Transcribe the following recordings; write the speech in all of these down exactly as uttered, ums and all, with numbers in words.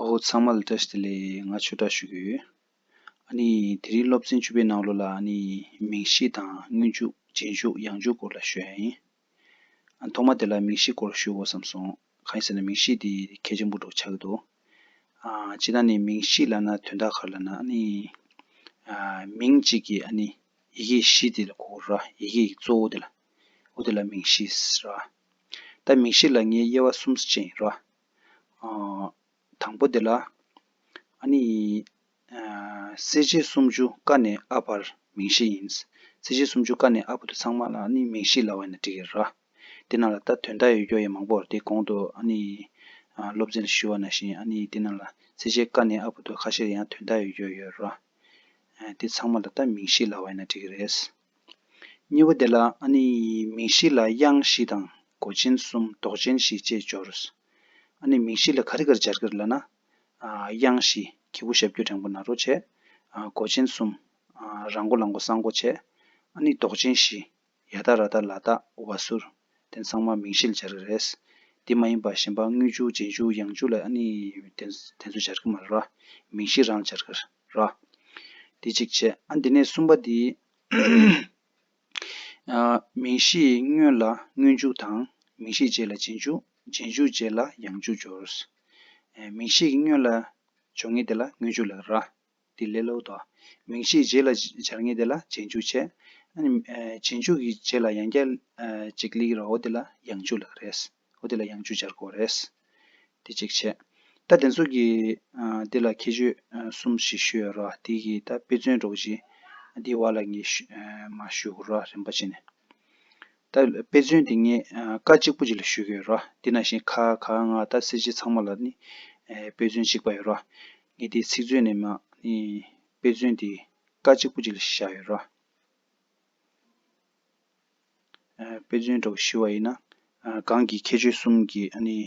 ཨོ་ཚང་མ་ལ་བཀྲ་ཤིས་བདེ་ལེགས། ང་ཆོས་གྲགས་ཞུ་གི་ཡོད། ཨ་ནི་དེ་རིང་སློབ་ཚན་བཅུ་པའི་ནང་ལོགས་ལ་ཨ་ནི་མིང་གཞི་དང་སྔོན་འཇུག་རྗེས་འཇུག་ཡང་འཇུག་སྐོར་ལ་ཞུ་ཡ་ཡིན། ཨ་ཐོག་མ་དེ་ལ་མིང་གཞི་སྐོར་ཞུ་དགོས་བསམ་སོང་། གང་ཡིན་ཟེར་ན་མིང་གཞི་དེ་གལ་ཆེན་པོ་འདྲ་བོ་ཆགས་ཀྱི་འདུག་ཨ་སྤྱིར་བཏང་ནས་མིང་གཞི་ལབ་ན་དོན་དག་ག་རེ་ལབ་ན་ཨ་ནི་ཨ་མིང་གཅིག་གི་ཨ་ནི་ཡི་གེ་གཞི་དེ་ལ་གོ་དགོས་ར། ཡི་གེ་གཙོ་བོ་དེ་ལ། འོ་དེ་ལ་མིང་གཞི་ཟེར་ར། ད་མིང་གཞི་ལ་ངས་དབྱེ་བ་གསུམ་ཅན་ཡིན་ར། ཨ་དང་པོ་དེ་ལ་ཨ་ནི་ཨ་གསལ་བྱེད་སུམ་ཅུ་ཀ་ནས་ཨ་བར་མིང་གཞི་ཡིན། གསལ་བྱེད་སུམ་ཅུ་ཀ་ནས་ཨ་བར་དུ་ཚང་མ་ལ་ཨ་ནི་མིང་གཞི་ལབ་པ་ཡིན་ན་འགྲིག་གི་ར། དེ་ནང་ལ་ད་དོན་དག་ཡོད་རྒྱུ་ཡང་མང་པོ་རེད། དེ་གོང་དུ་ཨ་ནི་ཨ་སློབ་ཚན་ཞུས་པ་ནང་བཞིན་ཨ་ནི་དེ་ནང་ལ་གསལ་བྱེད་ཀ་ནས་ཨ་བར་དུ་ཁ་ཤས་ཡང་དོན་དག་ཡོད་རྒྱུ་ཡོད་ར། ཨ་དེ་ཚང་མ་ལ་ད་མིང་གཞི་ལབ་པ་ཡིན་ན་འགྲིག་གི་རེད། གཉིས་པ་དེ་ལ་ཨ་ནི་མིང་གཞི་ལ་དབྱངས་བཞི་དང་མགོ་ཅན་གསུམ་འདོགས་ཅན་བཞི་བཅས་སྦྱོར། ཨ་ནི་མིང་གཞི་ལ་ག་རེ་ག་རེ་སྦྱར་གི་རེད་ལབ་ན། ཨ་དབྱངས་བཞི་གི་གུ་ཞབས་ཀྱུ་འགྲེང་བུ་ན་རོ་བྱས། ཨ་མགོ་ཅན་གསུམ། ཨ་ར་མགོ་ལ་མགོ་ས་མགོ་བྱས། ཨ་ནི་འདོགས་ཅན་བཞི། ཡ་བཏགས་ར་བཏགས་ལ་བཏགས་ཝ་ཟུར། དེ་ཚང་མ་མིང་གཞི་ལ་སྦྱར་གི་རེད། དེ་མ་ཡིན་པ་གཞན་པ་སྔོན་འཇུག་རྗེས་འཇུག་ཡང་འཇུག་ལ་ཨ་ནི་དེ་དེ་ཚོ་སྦྱར་གི་མ་རེད་ར། མིང་གཞི་རང་ལ་སྦྱར་གི་རེད་ར། དེ་གཅིག་བྱས། ཨ་དེ་ནས་གསུམ་པ་དེ། ཨ་མིང་གཞིའི་སྔོན་ལ་སྔོན་འཇུག་དང་། མིང་གཞིའི་རྗེས་ལ་རྗེས་འཇུག་རྗེས་འཇུག་རྗེས་ལ་ཡང་འཇུག་སྦྱོར། ཨ་མིང་གཞིའི་སྔོན་ལ་འཇུག་མཁན་དེ་ལ་སྔོན་འཇུག་ལབ་ར། དེ་ལས་སླ་པོ་འདུག་མིང་གཞིའི་རྗེས་ལ་སྦྱར་མཁན་དེ་ལ་རྗེས་འཇུག་བྱས། ཨ་ནི་ཨ་རྗེས་འཇུག་གི་རྗེས་ལ་ཡང་བསྐྱར་ཨ་གཅིག་སླེབས་ཀྱི་རེད། འོ་དེ་ལ་ཡང་འཇུག་ལབ་ཀྱི་རེད། འོ་དེ་ལ་ཡང་འཇུག་སྦྱར་དགོས་རེད། དེ་གཅིག་བྱས། ད་དེ་ཚོ་གི་ཨ་དེ་ལ་ཁྱད་ཆོས་ཨ་གསུམ་ཞིག་ཞུས་ཡོད་ར། དེ་གི་ད་དཔེ་མཚོན་འདྲ་བོ་ཞིག་འདི་བར་ལ་ངས་ཞུ་ཨ་མར་ཞུ་དགོས་ར། རིམ་པ་བྱས་ནས། ད་དཔེ་མཚོན་དེ་ངས་ཨ་ཀ་གཅིག་པུ་ཅིག་ལ་ཞུ་གི་ཡོད་ར། དེ་ནང་བཞིན་ཁ་ག་ང་ད་གསལ་བྱེད་ཚང་མ་ལ་ནི་ཨ་དཔེ་མཚོན་གཅིག་པ་ཡོད་ར། ངས་དེ་ཚིག་མཛོད་ནས་མར་ནི་དཔེ་མཚོན་དེ་ཀ་གཅིག་པུ་ཅིག་ལ་བཞག་ཡོད་ར། ཨ་དཔེ་མཚོན་འདྲ་བོ་ཞུ་བ་ཡིན་ན། ཨ་གང་གི་ཁྱད་ཆོས་གསུམ་གྱི་ཨ་ནི།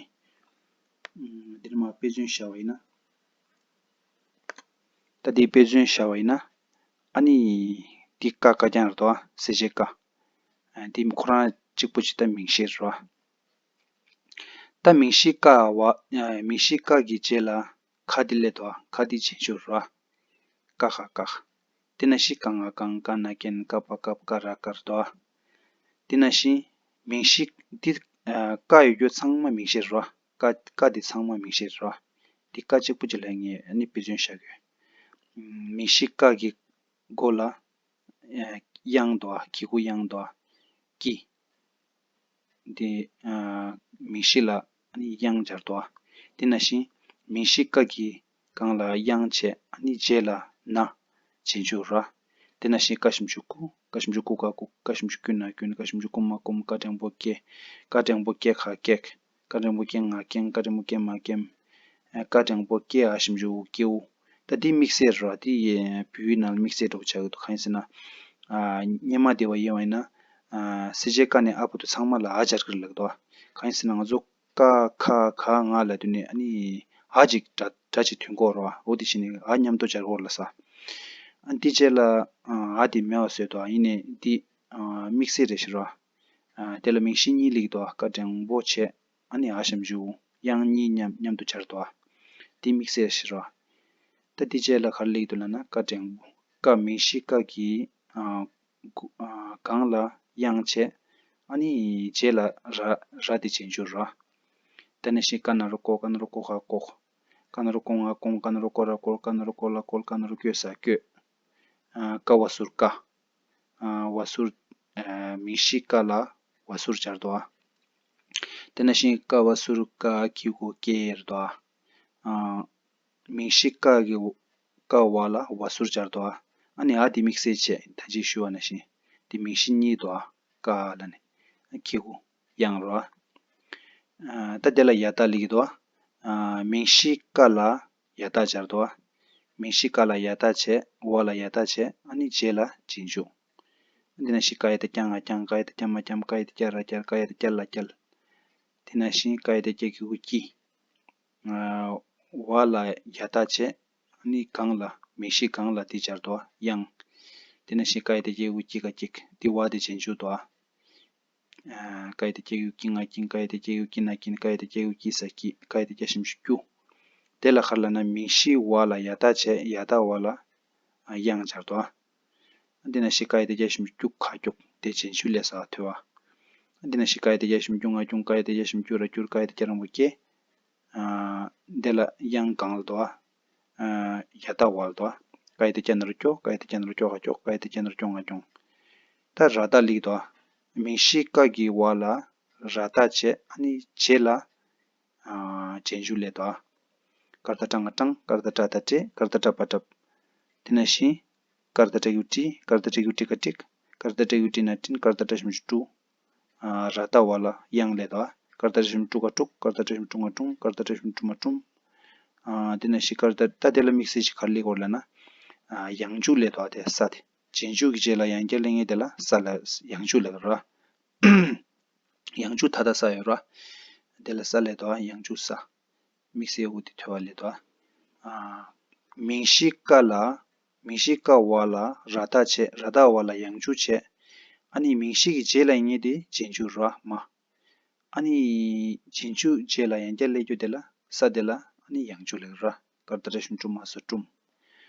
ཨ་འདིར་མར་དཔེ་མཚོན་བཞག་པ་ཡིན་ན། ད་འདི་དཔེ་མཚོན་བཞག་པ་ཡིན་ན། ཨ་ནི། འདི་ཀ་ཀ་རྐྱང་རེད་དོ། གསལ་བྱེད་ཀ། ཨ་འདི་ཁོ་རང་གཅིག་པུ་ཅིག་ད་མིང་གཞི་རེད་བ། ད་མིང་གཞི་ཀ་བ། ཨ་མིང་གཞི་ཀ་གི་རྗེས་ལ་ཁ་འདི་སླེབས་དོ། ཁ་འདི་རྗེས་འཇུག་རེད་བ། ཀ་ཁ་ཀ། དེ་ནང་བཞིན་ཀ་ང་ཀང་། ཀ་ན་ཀན། ཀ་པ་ཀབ། ཀ་ར་ཀར་དོ། དེ་ནང་བཞིན་མིང་གཞི་འདི་ཨ་ཀ་ཡོད་རྒྱུ་ཚང་མ་མིང་གཞི་རེད་བ། ཀ་ཀ་འདི་ཚང་མ་མིང་གཞི་རེད་བ། འདི་ཀ་གཅིག་པུ་ཅིག་ལ་ངས་ཨ་ནི་དཔེ་མཚོན་བཞག་གི་ཡོད། མིང་གཞི་ཀ་གི་མགོ་ལ་ཨ་དབྱངས་དོ། གི་གུ་དབྱངས་དོ། ཀི། དེ་ཨ་མིང་གཞི་ལ་ཨ་ནི་དབྱངས་སྦྱར་དོ། དེ་ནང་བཞིན་མིང་གཞི་ཀ་གི་སྒང་ལ་དབྱངས་བྱས། ཨ་ནི་རྗེས་ལ་ན། རྗེས་འཇུག་ར། དེ་ནང་བཞིན་ཀ་ཞབས་ཀྱུ་ཀུ། ཀ་ཞབས་ཀྱུ་ཀུ་ག་ཀུག། ཀ་ཞབས་ཀྱུ་ཀྱུ་ན་ཀྱུན། ཀ་ཞབས་ཀྱུ་ཀུ་མ་ཀུམ། ཀ་འགྲེང་བུ་ཀེ། ཀ་འགྲེང་བུ་ཀེ་ཁ་ཀེག། ཀ་འགྲེང་བུ་ཀེ་ང་ཀེང་། ཀ་འགྲེང་བུ་ཀེ་མ་ཀེམ། ཀ་འགྲེང་བུ་ཀེ་འ་ཞབས་ཀྱུ་འུ་ཀེའུ། ད་འདི་དམིགས་བསལ་རེད་བ། འདི་ཡི་བོད་ཡིག་ནང་ལ་དམིགས་བསལ་འདྲ་བོ་ཆགས་ཀྱི་འདུག་གང་ཡིན་ཟེར་ན། ཨ་སྔོན་མ་དེ་བ་ཡིན་བ་ཡིན་ན། ཨ་གསལ་བྱེད་ཀ་ནས་འ་བར་དུ་ཚང་མ་ལ་འ་སྦྱར་གྱི་རེད་ལབ་ཀྱི་འདུག་བ། གང་ཡིན་ཟེར་ན་ང་ཚོ་ཀ་ཁ་ག་ང་ལབ་དུས་ནས་ཨ་ནི་འ་ཅིག་སྒྲ་སྒྲ་ཅིག་ཐོན་གྱི་ཡོད་རེད་བ། འོ་དེ་བྱས་ནས་འ་མཉམ་དུ་སྦྱར་གྱི་ཡོད་རེད་ལབ་ས། ཨ་འདི་རྗེས་ལ་ཨ་འ་དེ་མེད་པ་བཟོས་འདུག་ཡིན་ནའི་འདི་ཨ་དམིགས་བསལ་རེད་ཤག་ར། ཨ་དེ་ལ་མིང་གཞི་གཉིས་སླེབས་ཀྱི་འདུག་ཀ་འགྲེང་བུ་བྱས། ཨ་ནི་འ་ཞབས་ཀྱུ་འུ། དབྱངས་གཉིས་མཉམ་མཉམ་དུ་སྦྱར་འདུག་ཨ། འདི་དམིགས་བསལ་ཞིག་རེད། ད་འདི་རྗེས་ལ་ག་རེ་སླེབས་ཀྱི་འདུག་ལབ་ན་ཀ་འགྲེང་བུ། ཀ་མིང་གཞི་ཀ་གི་ཨ་གུ་ཨ་སྒང་ལ་དབྱངས་བྱས། ཨ་ནི་རྗེས་ལ་ར་ར་དེ་རྗེས་འཇུག་ར། དེ་ནང་བཞིན་ཀ་ན་རོ་ཀོ། ཀ་ན་རོ་ཀོ་ཁ་ཀོག། ཀ་ན་རོ་ཀོ་ང་ཀོང་། ཀ་ན་རོ་ཀོ་ར་ཀོར། ཀ་ན་རོ་ཀོ་ལ་ཀོལ། ཀ་ན་རོ་ཀོ་ས་ཀོད། ཨ་ཀ་བ་ཟུར་ཀ། ཨ་བ་ཟུར། ཨ་མིང་གཞི་ཀ་ལ་བ་ཟུར་སྦྱར་འདུག་ཨ། དེ་ནང་བཞིན་ཀ་བ་ཟུར་ཀ། གི་གུ་ཀེ་ཡེར་འདུག་ཨ། ཨ་མིང་གཞི་ཀ་གི་ཀ་བ་ལ་བ་ཟུར་སྦྱར་འདུག་ཨ། ཨ་ནི་འ་དེ་དམིགས་བསལ་བྱས། ད་ཅི་ཞུས་པ་ནང་བཞིན་དེ་མིང་གཞི་གཉིས་འདུག་ཨ། ཀ་ལ་ནི་གི་གུ་དབྱངས་རེད་བ། ཨ་ད་དེ་ལ་ཡ་བཏགས་སླེབས་ཀྱི་འདུག་ཨ། མིང་གཞི་ཀ་ལ་ཡ་བཏགས་སྦྱར་འདུག་ཨ། མིང་གཞི་ཀ་ལ་ཡ་བཏགས་བྱས། བ་ལ་ཡ་བཏགས་བྱས། ཨ་ནི་རྗེས་ལ་རྗེས་འཇུག་འདི་ནང་བཞིན་ཀ་ཡ་བཏགས་ཀྱ་ང་ཀྱང་། ཀ་ཡ་བཏགས་ཀྱ་མ་ཀྱམ། ཀ་ཡ་བཏགས་ཀྱ་ར་ཀྱར། ཀ་ཡ་བཏགས་ཀྱ་ལ་ཀྱལ། དེ་ནང་བཞིན་ཀ་ཡ་བཏགས་ཀྱ་གི་གུ་ཀྱི། ཨ་བ་ལ་ཡ་བཏགས་བྱས། ཨ་ནི་སྒང་ལ་མིང་གཞི་སྒང་ལ་དེ་སྦྱར་འདུག་ཨ། དབྱངས། དེ་ནང་བཞིན་ཀ་ཡ་བཏགས་ཀྱ་གི་གུ་ཀྱི་ཀ་ཀྱིག། དེ་བ་དེ་རྗེས་འཇུག་འདུག་ཨ། ཨ་ཀ་ཡ་བཏགས་ཀྱ་གི་གུ་ཀྱི་ང་ཀྱིང་། ཀ་ཡ་བཏགས་ཀྱ་གི་གུ་ཀྱི་ན་ཀྱིན། ཀ་ཡ་བཏགས་ཀྱ་གི་གུ་ཀྱི་ས་ཀྱི། ཀ་ཡ་བཏགས་ཀྱ་ཞབས་ཀྱུ་ཀྱུ། དེ་ལ་ག་རེ་ལབ་ན་མིང་གཞིའི་བ་ལ་ཡ་བཏགས་བྱས། ཡ་བཏགས་བ་ལ་ཨ་དབྱངས་སྦྱར་དོ། འདི་ན་ཞིག་ཀ་ཡ་བཏགས་ཀྱ་ཞབས་ཀྱུ་ཀྱུ་ག་ཀྱུག་དེ་རྗེས་འཇུག་ལས་སུ་ཐོས་པ། འདི་ན་ཞིག་ཀ་ཡ་བཏགས་ཀྱ་ཞབས་ཀྱུ་ང་ཀྱུང་། ཀ་ཡ་བཏགས་ཀྱ་ཞབས་ཀྱུ་ར་ཀྱུར། ཀ་ཡ་བཏགས་ཀྱ་ར་མགོ་ཀྱེ། ཨ་འདི་ལ་དབྱངས་གང་ལ་དོ། ཨ་ཡ་བཏགས་བ་ལ་དོ། ཀ་ཡ་བཏགས་ཀྱ་ན་རོ་ཀྱོ། ཀ་ཡ་བཏགས་ཀྱ་ན་རོ་ཀྱོ་ག་ཀྱོག་ཀ་ཡ་བཏགས་ཀྱ་ན་རོ་ཀྱོ་ང་ཀྱོང་། ད་ར་བཏགས་ལེགས་དོ། མིང་གཞི་ཀ་གི་བ་ལ་ར་བཏགས་བྱས། ཨ་ནི་རྗེས་ལ་ཨ་རྗེས་འཇུག་ལས་དོ། ཀ་ར་བཏགས་ཀྲ་ང་ཀྲང་། ཀ་ར་བཏགས་ཀྲ་ད་ཀྲེ། ཀ་ར་བཏགས་ཀྲ་པ་ཀྲབ། དེ་ནང་བཞིན་ཀ་ར་བཏགས་ཀྲ་གི་གུ་ཀྲི། ཀ་ར་བཏགས་ཀྲ་གི་གུ་ཀྲི་ཀ་ཀྲིག། ཀ་ར་བཏགས་ཀྲ་གི་གུ་ཀྲི་ན་ཀྲིན། ཀ་ར་བཏགས་ཀྲ་ཞབས་ཀྱུ་ཀྲུ། ཨ་ར་བཏགས་བ་ལ་དབྱངས་ལས་དོ། ཀ་ར་བཏགས་ཀྲ་ཞབས་ཀྱུ་ཀྲུ་ག་ཀྲུག། ཀ་ར་བཏགས་ཀྲ་ཞབས་ཀྱུ་ཀྲུ་ང་ཀྲུང་། ཀ་ར་བཏགས་ཀྲ་ཞབས་ཀྱུ་ཀྲུ་མ་ཀྲུམ། ཨ་དེ་ནང་བཞིན་ཀ་ར་བཏགས། ད་དེ་ལ་དམིགས་བསལ་ཅིག་ག་རེ་ལེགས་དགོས་ལབ་ན། ཨ་ཡང་འཇུག་ལས་དོ། དེ་ས་དེ་རྗེས་འཇུག་གི་རྗེས་ལ་ཡང་བསྐྱར་སླེབས་མཁན་དེ་ལ་ས་ལ་ཡང་འཇུག་ལབ་ཀྱི་རེད། ཡང་འཇུག་ད་ལྟ་ས་ཡོད་ར། དེ་ལ་ས་ལས་དོ། ཡང་འཇུག་ས། དམིགས་བསལ་འོ་དེ་ཐོས་པ་ལས་དོ། ཨ་མིང་གཞི་ཀ་ལ། མིང་གཞི་ཀ་བ་ལ་ར་བཏགས་བྱས། ར་བཏགས་བ་ལ་ཡང་འཇུག་བྱས། ཨ་ནི་མིང་གཞི་གི་རྗེས་ལ་ཡིན་ངེས་དེ་རྗེས་འཇུག་ར་མ། ཨ་ནི་རྗེས་འཇུག་རྗེས་ལ་ཡང་བསྐྱར་སླེབས་རྒྱུ་དེ་ལ་ས་དེ་ལ་ཨ་ནི་ཡང་འཇུག་ལབ་ར། ཀ་ར་བཏགས་ཀྲ་ཞབས་ཀྱུ་ཀྲུ་མ་ས་ཀྲུམ།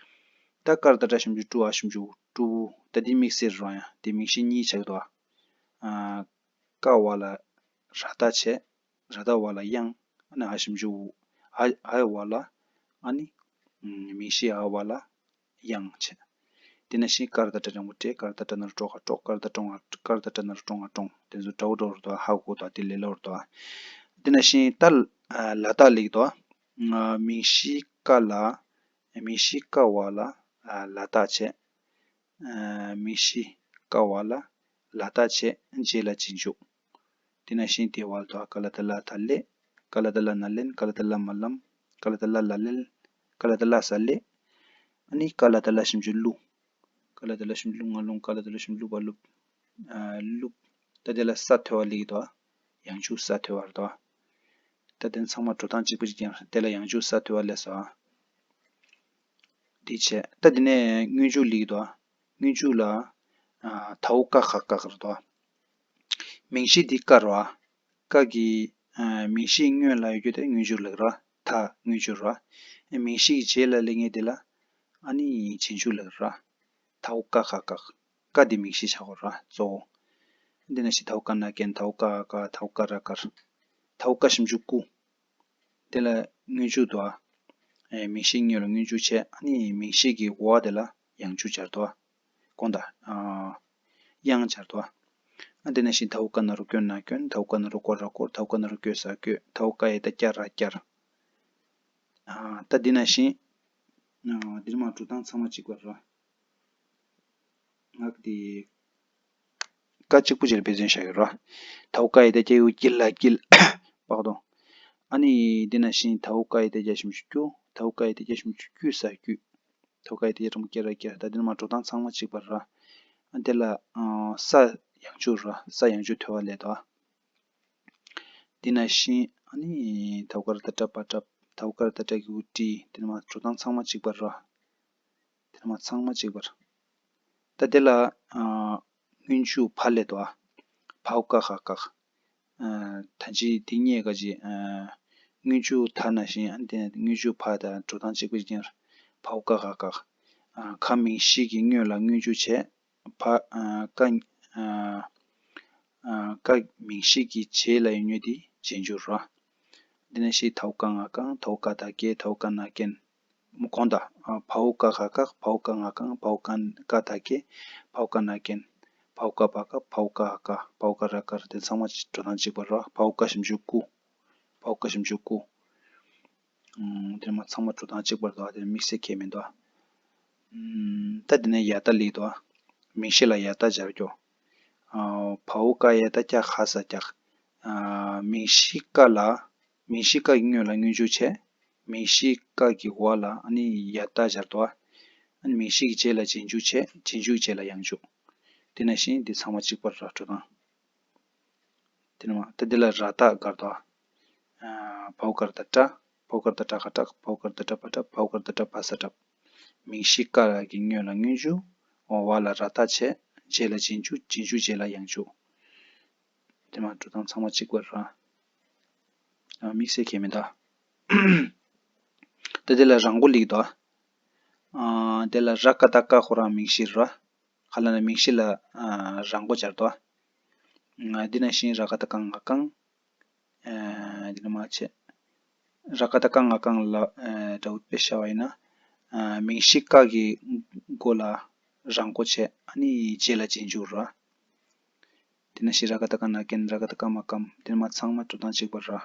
ད་ཀ་ར་བཏགས་ཀྲ་ཞབས་ཀྱུ་ཀྲུ་འ་ཞབས་ཀྱུ་ཀྲུ། ད་འདི་དམིགས་བསལ་རེད་ཡ། དེ་མིང་གཞི་གཉིས་ཆགས་འདུག་ཨ། ཀ་བ་ལ་ར་བཏགས་བྱས། ར་བཏགས་བ་ལ་དབྱངས། ཨ་ནི་འ་ཞབས་ཀྱུ་འུ། འ་འའི་བ་ལ་ཨ་ནི་མིང་གཞི་འ་བ་ལ་དབྱངས་བྱས། དེ་ནང་བཞིན་ཀ་ར་བཏགས་ཀྲ་འགྲེང་བུ་ཀྲེ། ཀ་ར་བཏགས་ཀྲ་ན་རོ་ཀྲོ་ག་ཀྲོག། ཀ་ར་བཏགས་ཀྲ་ང་། ཀ་ར་བཏགས་ཀྲ་ན་རོ་ཀྲོ་ང་ཀྲོང་། དེ་ཚོ་འདྲ་བོ་འདྲ་བོ་རེད་དོ། ཧ་གོ་དོ། དེ་ལས་སླ་བོ་རེད་དོ། དེ་ནང་བཞིན་ད་ལ་བཏགས་ལེགས་དོ། མིང་གཞི་ཀ་ལ། མིང་གཞི་ཀ་བ་ལ་ལ་བཏགས་བྱས། ཨ་མིང་གཞི་ཀ་བ་ལ་ལ་བཏགས་བྱས། རྗེས་ལ་རྗེས་འཇུག་དེ་ནང་བཞིན་དེ་བ་ལ་དོ། ཀ་ལ་བཏགས་ལ་ད་ལེ། ཀ་ལ་བཏགས་ལ་ན་ལེན། ཀ་ལ་བཏགས་ལ་མ་ལམ། ཀ་ལ་བཏགས་ལ་ལ་ལེལ། ཀ་ལ་བཏགས་ལ་ས་ལེ། ཨ་ནི་ཀ་ལ་བཏགས་ལ་ཞབས་ཀྱུ་ཀླུ། ཀ་ལ་བཏགས་ལ་ཞབས་ཀྱུ་ཀླུ་ང་ཀླུང་། ཀ་ལ་བཏགས་ལ་ཞབས་ཀྱུ་ཀླུ་བ་ཀླུབ། ཨ་ཀླུབ། ད་དེ་ལ་ས་ཐོས་པ་ལེགས་དོ། ཡང་འཇུག་ས་ཐོས་པ་རེད་དོ། ད་དེ་ཚང་མ་འགྲོ་སྟངས་གཅིག་པ་གཅིག་རྐྱང་རེད། དེ་ལ་ཡང་འཇུག་ས་ཐོས་པ་ལས་སོ། འདི་བྱས། ད་དེ་ནས་སྔོན་འཇུག་ལེགས་དོ། སྔོན་འཇུག་ལ་ཨ་ད་འོག་ཀ་ཁ་ཀ་རེད་དོ། མིང་གཞི་འདི་ཀ་རེད་བ། ཀ་གི་ཨ་མིང་གཞིའི་སྔོན་ལ་ཡོད་རྒྱུ་དེ་སྔོན་འཇུག་ལབ་ར། ད་སྔོན་འཇུག་ར། མིང་གཞི་གི་རྗེས་ལ་སླེབས་མཁན་དེ་ལ་ཨ་ནི་རྗེས་འཇུག་ལབ་ར། ད་འོག་ཀ་ཁ་ཀ། ཀ་འདི་མིང་གཞི་ཆགས་ཡོད་ར་གཙོ་བོ། འདི་ནང་བཞིན་ད་འོག་ཀ་ན་ཀན། ད་འོག་ཀ་འ་ཀ། ད་འོག་ཀ་ར་ཀར། ད་འོག་ཀ་ཞབས་ཀྱུ་ཀུ། དེ་ལ་སྔོན་འཇུག་དོ། ཨེ་མིང་གཞིའི་སྔོན་ལ་སྔོན་འཇུག་བྱས། ཨ་ནི་མིང་གཞི་གི་འོག་དེ་ལ་ཡང་འཇུག་སྦྱར་དོ། གོང་དང་ཨ་དབྱངས་སྦྱར་དོ། ཨ་དེ་ནང་བཞིན་ད་འོག་ཀ་ན་རོ་ཀོ་ན་ཀོན། ད་འོག་ཀ་ན་རོ་ཀོ་ར་ཀོར། ད་འོག་ཀ་ན་རོ་ཀོ་ས་ཀོད། ད་འོག་ཀ་ཡ་བཏགས་ཀྱ་ར་ཀྱར། ཨ་ད་འདི་ནང་བཞིན་ཨ་འདིར་མ་འགྲོ་སྟངས་ཚང་མ་གཅིག་པ་རེད། ངག་འདི་ཀ་གཅིག་པུ་ཅིག་ལ་དཔེ་མཚོན་བཞག་ཡོད་རེད། ད་འོག་ཀ་ཡ་བཏགས་ཀྱ་གི་གུ་ཀྱི་ལ་ཀྱིལ། བག་དོ། ཨ་ནི་འདི་ནང་བཞིན་ད་འོག་ཀ་ཡ་བཏགས་ཀྱ་ཞབས་ཀྱུ་ཀྱུ། ད་འོག་ཀ་ཡ་བཏགས་ཀྱ་ཞབས་ཀྱུ་ཀྱུ་ས་ཀྱུ། ད་འོག་ཀ་ཡ་བཏགས་ཀྱ་ར་མགོ་ཀྱེ་ར་ཀྱར། ད་འདིར་མ་འགྲོ་སྟངས་ཚང་མ་གཅིག་པ་རེད། ཨ་དེ་ལ་ཨ་ས་ཡང་འཇུག་རེད། ས་ཡང་འཇུག་ཐོས་པ་ལས་དོ། འདི་ནང་བཞིན་ཨ་ནི་ད་འོག་ཀ་ར་བཏགས་ཀྲ་པ་ཀྲབ། ད་འོག་ཀ་ར་བཏགས་ཀྲ་གི་གུ་ཀྲི། དེ་ནས་མར་འགྲོ་སྟངས་ཚང་མ་གཅིག་པ་རེད། དེ་ནས་མར་ཚང་མ་གཅིག་པ་རེད། ད་དེ་ལ་ཨ་སྔོན་འཇུག་ཕ་ལས་དོ། ཨ་ཕ་འོག་ཀ་ཁ་ཀ། ཨ་ད་ཅི་དེ་སྔོན་ག་ཅི་ཨ་སྔོན་འཇུག་ད་ནང་བཞིན། ཨ་ནི་དེ་ནས་སྔོན་འཇུག་ཕ་དང་འགྲོ་སྟངས་གཅིག་པ་ཅིག་ཡིན། ཕ་འོག་ཀ་ཁ་ཀ། ཨ་ཁ་མིང་གཞི་གི་སྔོན་ལ་སྔོན་འཇུག་བྱས། ཕ་ཨ་ཀ་ཨ་ཨ་ཀ་མིང་གཞི་གི་རྗེས་ལ་ཡོད་མཁན་དེ་རྗེས་འཇུག་རེད། འདི་ནང་བཞིན་ད་འོག་ཀ་ང་ཀང་། ད་འོག་ཀ་ད་ཀེ། ད་འོག་ཀ་ན་ཀེན། གོང་དང་ཨ་ཕ་འོག་ཀ་ཁ་ཀ། ཕ་འོག་ཀ་ང་ཀང་། ཕ་འོག་ཀ་ད་ཀེ། ཕ་འོག་ཀ་ན་ཀེན། ཕ་འོག་ཀ་པ་ཀ། ཕ་འོག་ཀ་ཧ་ཀ། ཕ་འོག་ཀ་ར་ཀར། དེ་ཚང་མ་འགྲོ་སྟངས་གཅིག་པ་རེད། ཕ་འོག་ཀ་ཞབས་ཀྱུ་ཀུ། ཕ་འོག་ཀ་ཞབས་ཀྱུ་ཀུ། ཨུམ། དེ་མ་ཚང་མ་འགྲོ་སྟངས་གཅིག་པ་རེད་དོ། དེ་དམིགས་བསལ་ཁྱད་མེད་དོ། ཨུམ། ད་དེ་ནས་ཡ་བཏགས་ལེགས་དོ། མིང་གཞི་ལ་ཡ་བཏགས་སྦྱར་རྒྱུ། ཨ་ཕ་འོག་ཀ་ཡ་བཏགས་ཀྱ་ཁ་ས་ཀྱག། ཨ་མིང་གཞི་ཀ་ལ། མིང་གཞི་ཀ་གི་སྔོན་ལ་སྔོན་འཇུག་བྱས། མིང་གཞི་ཀ་གི་འོག་ལ་ཨ་ནི་ཡ་བཏགས་སྦྱར་དོ། ཨ་ནི་མིང་གཞི་གི་རྗེས་ལ་རྗེས་འཇུག་བྱས། རྗེས་འཇུག་རྗེས་ལ་ཡང་འཇུག། དེ་ནང་བཞིན་འདི་ཚང་མ་གཅིག་པ་རེད་འགྲོ་སྟངས། དེ་ནས་མ་ད་འདི་ལ་ར་བཏགས་གར་དོ། ཨ་ཕ་འོག་གར་ད་ཀྲ། ཕ་འོག་གར་ད་ཀྲ་ཁ་ཀྲག། ཕ་འོག་གར་ད་ཀྲ་པ་ཀྲབ། ཕ་འོག་གར་ད་ཀྲ་པ་ས་ཀྲབ། མིང་གཞི་ཀ་གི་སྔོན་ལ་སྔོན་འཇུག། འོ་བ་ལ་ར་བཏགས་བྱས། རྗེས་ལ་རྗེས་འཇུག། རྗེས་འཇུག་རྗེས་ལ་ཡང་འཇུག། དེ་མ་འགྲོ་སྟངས་ཚང་མ་གཅིག་པ་རེད། ཨ་དམིགས་བསལ་ཁྱད་མེད་ད། ད་དེ་ལ་རང་མགོ་སླེབས་འདུག་ཨ། དེ་ལ་ར་ཀ་ཏ་ཀ་ཁོ་རང་མིང་གཞི་རེད། ཁ་ལ་ན་མིང་གཞི་ལ་ཨ་རང་མགོ་སྦྱར་འདུག་ཨ། འདི་ནང་བཞིན་ར་ཀ་ཏ་ཀ་ང་རྐང་། ཨ། འདི་ནས་མར་བྱས། ར་ཀ་ཏ་ཀ་ང་རྐང་ལ་ཨ་འདྲ་བོ་དཔེ་བཞག་པ་ཡིན་ན། ཨ། མིང་གཞི་ཀ་གི་མགོ་ལ་རང་མགོ་བྱས། ཨ་ནི་རྗེས་ལ་རྗེས་འཇུག་རེད། དེ་ནང་བཞིན་ར་ཀ་ཏ་ཀ་ན་རྐན། ར་ཀ་ཏ་ཀ་མ་རྐམ། དེ་ནས་མར་ཚང་མ་འགྲོ་སྟངས་གཅིག་པ་རེད།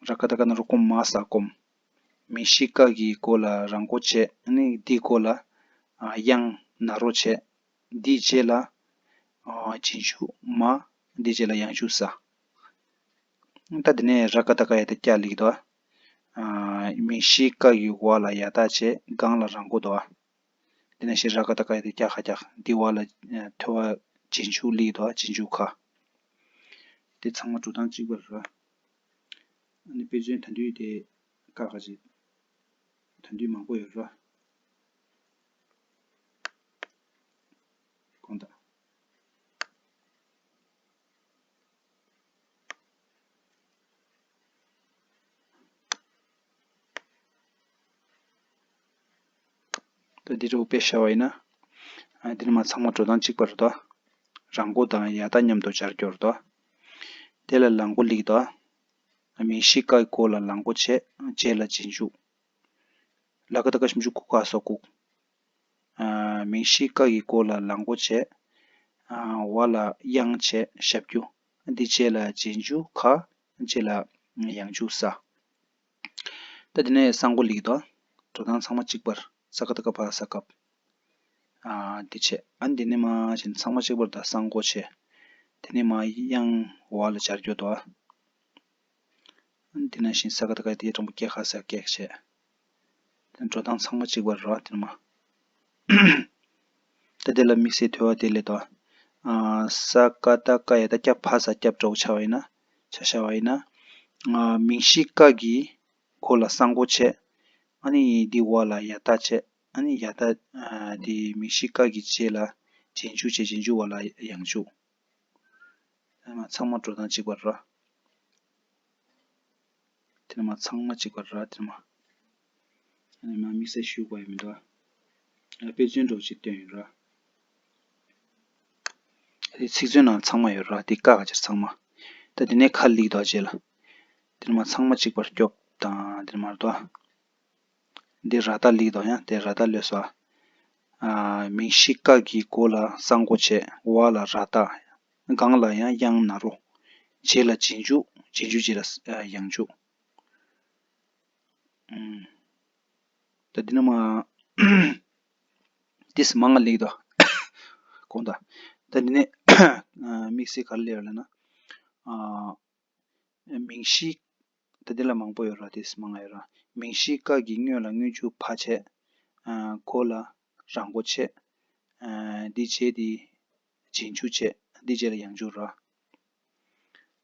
ར་ཀ་ཏ་ཀ་ན་རོ་སྐོམ། མ་ས་སྐོམ། མིང་གཞི་ཀ་གི་མགོ་ལ་རང་མགོ་བྱས། ཨ་ནི་འདིའི་མགོ་ལ་ཨ་དབྱངས་ན་རོ་བྱས། འདིའི་རྗེས་ལ་ཨ་རྗེས་འཇུག་མ། འདིའི་རྗེས་ལ་ཡང་འཇུག་ས། ད་དེ་ནས་ར་ཀ་ཏ་ཀ་ཡ་ཏ་ཀྱ་སླེབས་འདུག་ཨ། མིང་གཞི་ཀ་གི་འོག་ལ་ཡ་ཏ་བྱས། སྒང་ལ་རང་མགོ་འདུག་ཨ། དེ་ནང་བཞིན་ར་ཀ་ཏ་ཀ་ཡ་ཏ་ཀྱ་ཁ་ཀྱག་འདི་འོག་ལ་ཨ་ཐོ་བ་རྗེས་འཇུག་སླེབས་འདུག་ཨ། རྗེས་འཇུག་ཁ། དེ་ཚང་མ་འགྲོ་སྟངས་གཅིག་པ་རེད། ཨ་ནི་དཔེ་མཚོན་ད་དུས་དེ་ཀ་ཁ་ཅིག་ད་དུས་མང་པོ་ཡོད་རེད། དགོངས་དག་ད་འདི་འདྲ་བོ་དཔེ་བཞག་པ་ཡིན་ན། ཨ། འདི་ནས་མར་ཚང་མ་འགྲོ་སྟངས་གཅིག་པ་རེད་དོ། རང་མགོ་དང་ཡ་ཏ་མཉམ་དུ་སྦྱར་རྒྱུ་རེད་དོ། དེ་ལ་ལ་མགོ་སླེབས་དོ། མིང་གཞི་ཀ་གི་མགོ་ལ་ལ་མགོ་བྱས། རྗེས་ལ་རྗེས་འཇུག་ལ་ཀ་ཏ་ཀ་ཞབས་ཀྱུ་ཀུ་ཁ་སོ་ཀུག་ཨ། མིང་གཞི་ཀ་གི་མགོ་ལ་ལ་མགོ་བྱས། ཨ། འོག་ལ་དབྱངས་བྱས། ཞབས་ཀྱུ། འདི་རྗེས་ལ་རྗེས་འཇུག་ཁ། རྗེས་ལ་ཡང་འཇུག་ས། ད་དེ་ནས་ས་མགོ་སླེབས་འདུག་འགྲོ་སྟངས་ཚང་མ་གཅིག་པ་རེད། ས་ཀ་ཏ་ཀ་ཕ་ས་ཀབ། ཨ། འདི་བྱས། ཨ། འདི་ནས་མར་བྱས་ཚང་མ་གཅིག་པ་རེད། ད་ས་མགོ་བྱས། དེ་ནས་མར་དབྱངས་འོག་ལ་སྦྱར་རྒྱུ་འདུག་འདི་ནང་བཞིན་ས་ཀ་ཏ་ཀ་ཡ་ཏ་ཀྱ་གྲངས་པོ་ཀྱེ་ཁ་ས་ཀྱག་བྱས། དེ་འགྲོ་སྟངས་ཚང་མ་གཅིག་པ་རེད་བ། དེ་ནས་མར། ད་དེ་ལ་དམིགས་བསལ་ཐོས་པ་དེ་སླེབས་འདུག་ཨ། ས་ཀ་ཏ་ཀ་ཡ་ཏ་ཀྱ་ཕ་ས་ཀྱབ་འདྲ་བོ་ཆ་བ་ཡིན་ན། ཆ་བཞག་པ་ཡིན་ན། ཨ། མིང་གཞི་ཀ་གི་མགོ་ལ་ས་མགོ་བྱས། ཨ་ནི་འདི་འོག་ལ་ཡ་ཏ་བྱས། ཨ་ནི་ཡ་ཏ། ཨ། འདི་མིང་གཞི་ཀ་གི་རྗེས་ལ་རྗེས་འཇུག་བྱས། རྗེས་འཇུག་འོག་ལ་ཡང་འཇུག་དེ་ནས་མར་ཚང་མ་འགྲོ་སྟངས་གཅིག་པ་རེད། དེ་ནས་མར་ཚང་མ་གཅིག་པ་རེད། དེ་ནས་མར། དེ་ནས་མར་དམིགས་བསལ་ཞུ་དགོས་ཡ་མི་འདུག་ཨ། དཔེ་མཚོན་འདྲ་བོ་ཅིག་བཏོན་ཡོད་རེད། དེ་ཚིག་མཛོད་ནང་ཚང་མ་ཡོད་རེད། དེ་ཀ་ཁ་ཅིག་ཚང་མ། ད་དེ་ནས་ཁ་སླེབས་འདུག་རྗེས་ལ། དེ་ནས་མར་ཚང་མ་གཅིག་པར་སྐྱོབ་དང་། དེ་ནས་མར་འདུག་འདི་ར་ཏ་སླེབས་འདུག་ཡང་དེ་ར་ཏ་སླེབས་སོང་། ཨ། མིང་གཞི་ཀ་གི་མགོ་ལ་ས་མགོ་བྱས། འོག་ལ་ར་ཏ། སྒང་ལ་ཡང་དབྱངས་ན་རོ། རྗེས་ལ་རྗེས་འཇུག་རྗེས་འཇུག་རྗེས་ལ་ཡང་འཇུག་ཨུམ། ད་འདི་ནས་མར། ཏིས་མང་ང་སླེབས་འདུག་དགོངས་དག་ད་འདི་ནས་དམིགས་བསལ་ག་རེ་སླེབས་ཡོད་ལབ་ན། ཨ། མིང་གཞི། ད་འདི་ལ་མང་པོ་ཡོད་ར། ཏིས་མང་ང་ཡོད་ར། མིང་གཞི་ཀ་གི་སྔོན་ལ་སྔོན་འཇུག་ཕ་བྱས། ཨ། མགོ་ལ་ར་མགོ་བྱས། ཨ། འདི་བྱས་ཏེ་རྗེས་འཇུག་བྱས། འདི་རྗེས་ལ་ཡང་འཇུག་ར།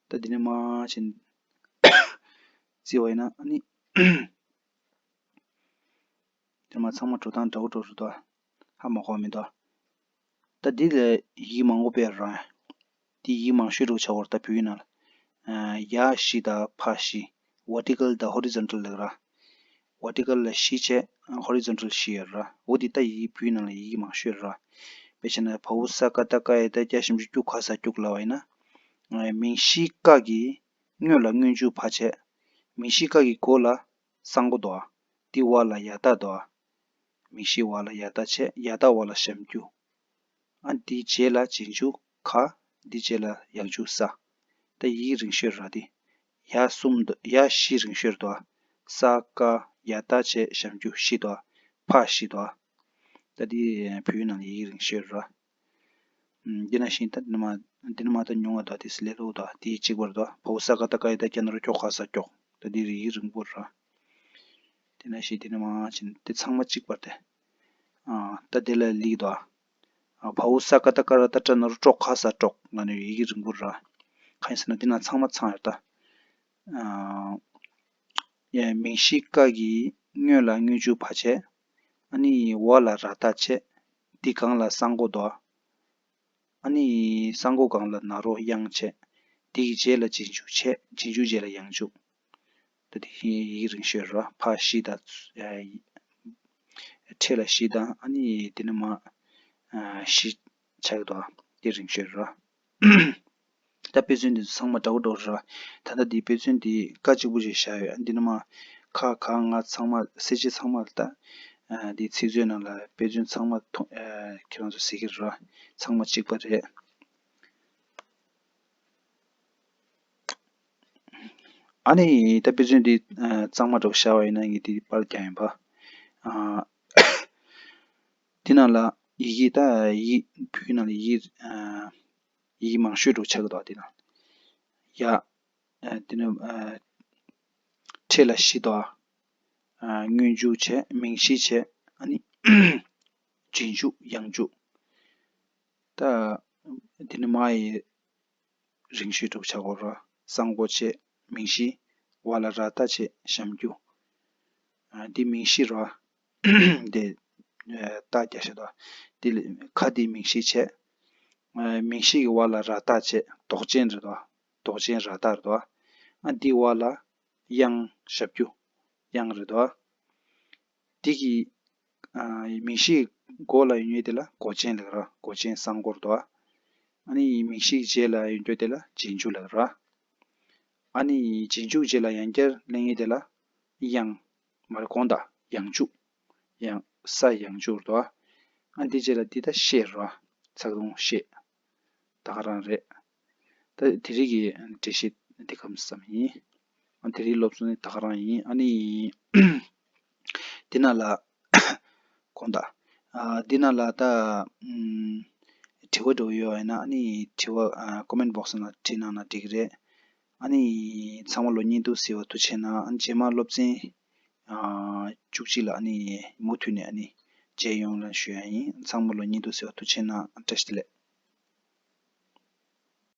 ད་འདི་ནས་མར་བྱས་བརྩིས་པ་ཡིན་ན། ཨ་ནི་དེ་མར་ཚང་མ་འགྲོ་སྟངས་འདྲ་བོ་འདྲ་བོ་རེད་དོ། ཧ་མ་གོ་བ་མི་འདུག་ད་འདི་ལ་ཡིག་མང་པོ་སྤེལ་ར། འདི་ཡིག་མང་ཤོས་འདྲ་བོ་ཆགས་ཀྱི་ཡོད་རེད། ད་བོད་ཡིག་ནང་ལ། ཨ། ཡ་བཞི་དང་ཕ་བཞི། vertical དང་horizontal ལབ་ར། vertical ལ་བཞི་བྱས། horizontal བཞི་ཡོད་ར། འོ་འདི་ད་ཡིག་བོད་ཡིག་ནང་ལ་ཡིག་མང་ཤོས་ར། དཔེ་བྱས་ན་བ་འོག་ས་ཀ་ཏ་ཀ་ཡ་ཏ་ཀྱ་ཞབས་ཀྱུ་ཀྱུ་ཁ་ས་ཀྱུག་ལབ་པ་ཡིན་ན། ཨ། མིང་གཞི་ཀ་གི་སྔོན་ལ་སྔོན་འཇུག་ཕ་བྱས། མིང་གཞི་ཀ་གི་མགོ་ལ་ས་མགོ་འདུག་ཨ། འདི་འོག་ལ་ཡ་ཏ་འདུག་ཨ། མིང་གཞི་འོག་ལ་ཡ་ཏ་བྱས། ཡ་ཏ་འོག་ལ་ཞབས་ཀྱུ། ཨ། འདི་རྗེས་ལ་རྗེས་འཇུག་ཁ། འདི་རྗེས་ལ་ཡང་འཇུག་ས། ད་ཡིག་རིང་ཤོས་ར་འདི། ཡ་གསུམ་འདུག་ཡ་བཞི་རིང་ཤོས་འདུག་ཨ། ས་ཀ་ཡ་ཏ་བྱས་ཞབས་ཀྱུ་བཞི་འདུག་ཨ། ཕ་བཞི་འདུག་ཨ། ད་འདི་བོད་ཡིག་ནང་ཡིག་རིང་ཤོས་ར། ཨམ། འདི་ནང་བཞིན་ད་འདི་ནས་མར། འདི་ནས་མར་ད་ཉུང་བ་དང་དེ་སླེབས་འདུག་ད་དེ་གཅིག་པ་རེད་དོ། བ་འོག་ས་ཀ་ཏ་ཀ་ཡ་ཏ་ཀྱ་ན་རོ་ཀྱོག་ཁ་ས་ཀྱོག་ད་འདི་རིགས་ཡིག་རིང་པོ་རེད། དེ་ནང་བཞིན་འདི་ནས་མར་ཕྱིན་དེ་ཚང་མ་གཅིག་པ་རེད་དེ། ཨ། ད་དེ་ལ་སླེབས་འདུག་ཨ། བ་འོག་ས་ཀ་ཏ་ཀ་ར་ཏ་ཏྲ་ན་རོ་ཀྲོག་ཁ་ས་ཀྲོག་ལབ་ནས་ཡིག་རིང་པོ་རེད། གང་ཡིན་ཟེར་ན་འདི་ནང་ཚང་མ་ཚང་ཡོད་ད། ཨ། ཡ། མིང་གཞི་ཀ་གི་སྔོན་ལ་སྔོན་འཇུག་ཕ་བྱས། ཨ་ནི་འོག་ལ་ར་ཏ་བྱས། འདི་སྒང་ལ་ས་མགོ་འདུག་ཨ་ནི་ས་མགོ་སྒང་ལ་ན་རོ་དབྱངས་བྱས། འདི་གི་རྗེས་ལ་རྗེས་འཇུག་བྱས། རྗེས་འཇུག་རྗེས་ལ་ཡང་འཇུག་ད་དེ་ཡི་གེ་རིང་ཤོས་རེད། ཕ་བཞི་དང་། ཨ། ཕྲད་ལ་བཞི་དང་། ཨ་ནི་དེ་ནས་མར། ཨ། བཞི་ཆགས་ཀྱི་འདུག་དེ་རིང་ཤོས་རེད། ད་དཔེ་མཚོན་འདི་ཚོ་ཚང་མ་འདྲ་བོ་འདྲ་བོ་རེད། ད་ལྟ་འདི་དཔེ་མཚོན་འདི་ཀ་གཅིག་པུ་ཞིག་བཞག་ཡོད། འདི་ནས་མར་ཁ་ག་ང་ཚང་མ་གསལ་བྱེད་ཚང་མ་ལ། ད་འདི་ཚིག་མཛོད་ནང་ལ་དཔེ་མཚོན་ཚང་མ་མཐོང་། ཨ། ཁྱེད་རང་ཚོ་གཟིགས་ཀྱི་རེད། ཚང་མ་གཅིག་པ་རེད། ཨ་ནི་ད་དཔེ་མཚོན་འདི། ཨ། གཙང་མ་འདྲ་བོ་བཞག་པ་ཡིན་ན་ངས་འདི་པར་རྒྱག་ཡིན་པ། ཨ། འདི་ནང་ལ་ཡི་གེ། ད་ཡི་གེ་བོད་ཡིག་ནང་ལ་ཡི་གེ། ཨ། ཡི་གེ་མང་ཤོས་འདྲ་བོ་ཆགས་ཀྱི་འདུག་འདི་ནང་ཡ། ཨ། འདི་ནི། ཨ། ཕྲད་ལ་བཞི་འདུག་ཨ། སྔོན་འཇུག་བྱས། མིང་གཞི་བྱས། ཨ་ནི་རྗེས་འཇུག་ཡང་འཇུག་ད་འདི་ནི་མ་ཡི་རིང་ཤོས་འདྲ་བོ་ཆགས་ཀྱི་རེད། གསང་སྒོ་བྱས། མིང་གཞི། བ་ལ་ར་བཏགས་བྱས། ཞབས་ཀྱུ། ཨ། འདི་མིང་གཞི་རེད། འདི། ཨ། རྟགས་རྒྱག་བཞག་འདུག་འདི་ལ་ཁ་འདི་མིང་གཞི་བྱས། ཨ། མིང་གཞི་གི་བ་ལ་ར་བཏགས་བྱས། འདོགས་ཅན་རེད་འདུག་འདོགས་ཅན་ར་བཏགས་རེད་འདུག་ཨ། འདི་བ་ལ་དབྱངས། ཞབས་ཀྱུ་དབྱངས་རེད་འདུག་འདི་གི། ཨ། མིང་གཞིའི་མགོ་ལ་ཡོད་མཁན་དེ་ལ་མགོ་ཅན་ལབ་ར། མགོ་ཅན་གསང་སྒོ་རེད་འདུག་ཨ་ནི་མིང་གཞིའི་རྗེས་ལ་ཡོད་མཁན་དེ་ལ་རྗེས་འཇུག་ལབ་ར། ཨ་ནི་རྗེས་འཇུག་རྗེས་ལ་ཡང་བསྐྱར་སླེབས་མཁན་དེ་ལ་དབྱངས། མ་རེད། དགོངས་དག་ཡང་འཇུག་ཡང་། ས་ཡང་འཇུག་རེད་འདུག་ཨ་ནི་དེ་རྗེས་ལ་འདི་ད་ཤད་རེད་བ། ཚིག་དོན་ཤད། ད་ག་རང་རེད། ད་དེ་རིང་གི་འགྲེལ་བཤད་འདི་གམ་ཙམ་ཡིན། ཨ། དེ་རིང་སློབ་ཚན་ནི་ད་ག་རང་ཡིན། ཨ་ནི་འདི་ནང་ལ་དགོངས་དག་ཨ། འདི་ནང་ལ་ད། ཨམ། དྲི་བ་འདྲ་བོ་ཡོད་པ་ཡིན་ན། ཨ་ནི་དྲི་བ། ཨ། ཀོ་མེན་ཊི་བོག་སི་ནང་བྲིས་གནང་ན་འགྲིག་གི་རེད། ཨ་ནི་ཚང་མ་ལོ་སྙིང་སྟོབས་གཟིགས་པ་ཐུགས་རྗེ་གནང་། ཨ། རྗེས་མ་སློབ་ཚན། ཨ། བཅུ་གཅིག་ལ་ཨ་ནི་མུ་མཐུད་ནས་ཨ་ནི་མཇལ་ཡོང་ལ་ཞུ་ཡ་ཡིན། ཚང་མ་ལོ་སྙིང་སྟོབས་གཟིགས་པ་ཐུགས་རྗེ་གནང་། བཀྲ་ཤིས་བདེ་ལེགས།